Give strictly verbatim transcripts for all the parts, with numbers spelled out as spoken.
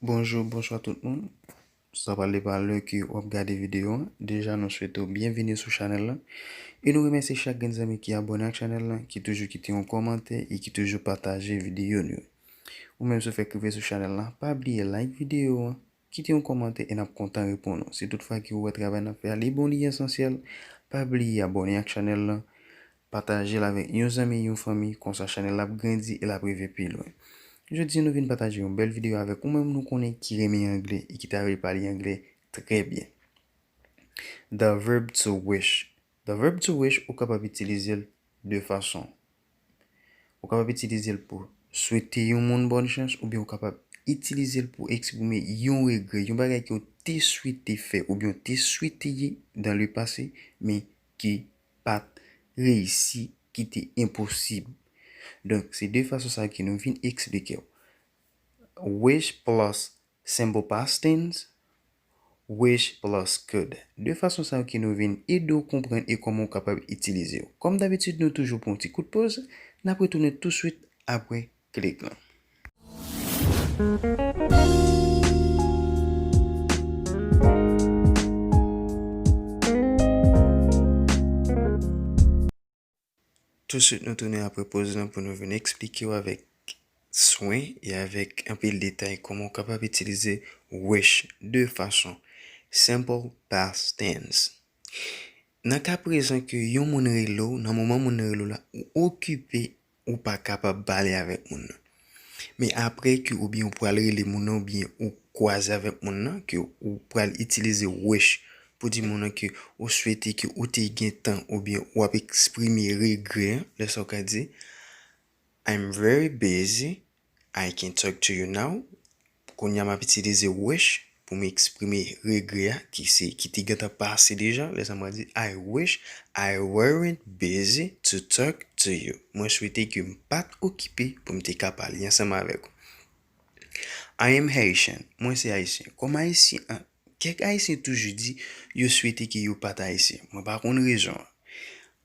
Bonjou, bonswa tout moun. Sa pral depann lè ke w ap gade videyo an. Deja, nou swete w byenvini sou chanèl la. E nou remèsye chak grenn zanmi ki abòne ak chanèl la, ki toujou kite yon kòmantè e ki toujou pataje videyo nou yo. Ou menm, si w fèk rive sou chanèl la, pa bliye like videyo an, kite yon kòmantè e n ap kontan reponn ou. Si toutfwa ke w wè travay n ap fè a li bon, li esansyèl, pa bliye abòne ak chanèl la, pataje l avèk yon zanmi, yon fanmi, konsa chanèl la ap grandi e l ap rive pi lwen. Jodi a, nou vin pataje yon bèl videyo avèk ou menm nou konnen ki renmen anglè e ki ta vle pale anglè trè byen. The verb to wish. The verb to wish, ou kapab itilize l de fason. Ou kapab itilize l pou swete yon moun bòn chans, oubyen ou kapab itilize l pou eksprime yon regrè, yon bagay ke w te swete fè, oubyen w te swete ye dans le passé, men ki pa t reyisi, ki te enposib. Donk, se de fason sa yo ke nou vin eksplike w. Wish plus simple past tense, wish plus could. De fason sa yo ke nou vin ede w konprann e kòman w kapab itilize yo. Kòm dabitid, nou toujou pran yon ti kout poz, n ap retounen touswit apre klik lan. Touswit nou tounen apre poz lan pou nou vin eksplike w avèk swen e avèk anpil detay kòman w kapab itilize wish de fason simple past tense. Nan ka prezan ke yon moun rele w, nan moman moun nan rele w la, ou okipe, ou pa kapab pale avèk moun nan. Men apre ke oubyen ou pral rele moun nan, oubyen ou kwaze avèk moun nan, ke ou pral itilize wish pou di moun nan ke ou swete ke ou te gen tan, oubyen w ap eksprime regrè, lè sa w ka di, I'm very busy, I can't talk to you now. Kounye a m ap itilize wish pou m eksprime regrè a ki se, ki te gentan pase deja. Lè sa m pral di, I wish I weren't busy to talk to you. Mwen swete ke m pa t okipe pou m te ka pale ansanm avèk ou. I am Haitian. Mwen se Ayisyen. Kòm Ayisyen, kèk Ayisyen toujou di yo swete ke yo pa t Ayisyen. Mwen pa konn rezon an.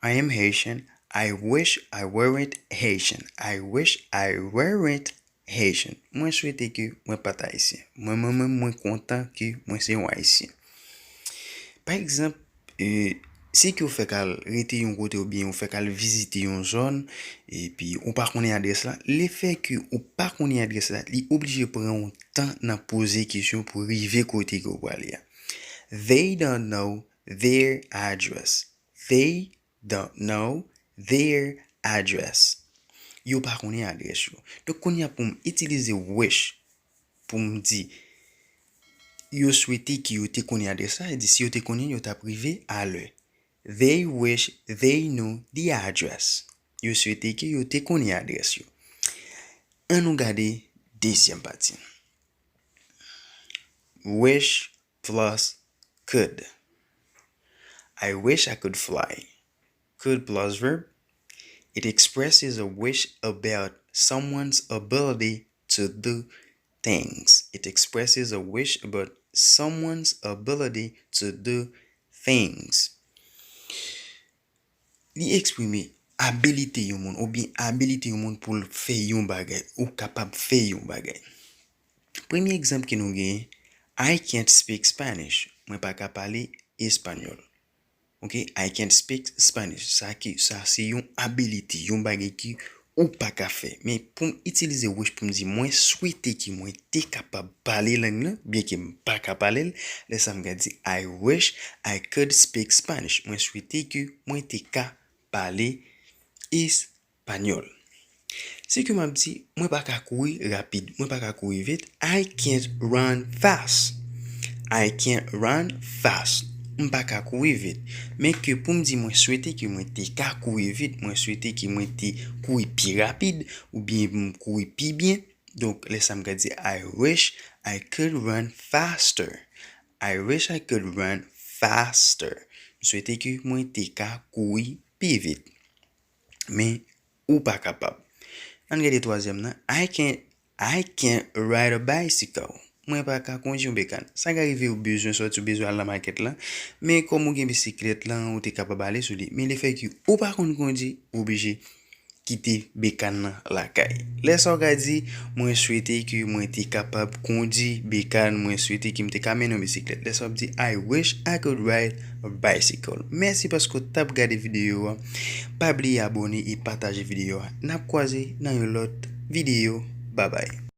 I am Haitian. I wish I weren't Haitian. I wish I weren't Haitian. Mwen swete ke mwen pa t Ayisyen. Mwen, mwen menm, mwen kontan ke mwen se yon Ayisyen. Pa egzanp, e, si ke w fèk al rete yon kote oubyen w fèk al vizite yon zòn, epi ou pa konnen adrès la, lefè ke ou pa konnen adrès la, li oblije pran yon tan nan poze kesyon pou rive kote ke w prale a. They don't know their address. They don't know their address. Yo pa konnen adrès yo. Donk, kounye a pou m itilize wish pou m di, yo swete ke yo te konnen adrès la, e di si yo te konnen, yo t ap rive alè. They wish they knew the address. Yo swete ke yo te konnen adrès yo. Ann nou gade dezyèm pati. Wish plus could. I wish I could fly. Could plus verb. It expresses a wish about someone's ability to do things. It expresses a wish about someone's ability to do things. Li eksprime abilite yon moun oubyen abilite yon moun pou l fè yon bagay, ou kapab fè yon bagay. Premye egzanp ke nou genyen, I can't speak Spanish. Mwen pa ka pale espanyòl. Ok, I can't speak Spanish. Sa ki, sa se yon ability, yon bagay ki ou pa ka fè. Men pou m itilize wish pou m di mwen swete ke mwen te kapab pale lang nan, byenke m pa ka pale l, lè sa m ka di I wish I could speak Spanish. Mwen swete ke mwen te ka pale espanyòl. Se ke m ap di, mwen pa ka kouri rapid, mwen pa ka kouri vit. I can't run fast. I can't run fast. M pa ka kouri vit. Men ke pou m di mwen swete ke mwen te ka kouri vit, mwen swete ke mwen te kouri pi rapid, oubyen m kouri pi byen. Donk, lè sa m ka di, I wish I could run faster. I wish I could run faster. M swete ke mwen te ka kouri pi vit. Men, ou pa kapab. Ann gade twazyèm nan. I can't, I can't ride a bicycle. Mwen pa ka kondui yon bekàn. Sa ka rive ou bezwen sòti, ou bezwen al nan makèt la. Men kòm ou gen bisiklèt lan, ou te kapab ale sou li. Men lefètke ou pa konn kondui, ou oblije kite bekàn nan lakay. Lè sa w ka di, mwen swete ke mwen te kapab kondi bekàn, mwen swete ke m te ka mennen yon bisiklèt. Lè sa w ap di, I wish I could ride a bicycle. Mèsi paske w t ap gade videyo a. Pa bliye abòne e pataje videyo a. N ap kwaze nan yon lòt videyo. Babay.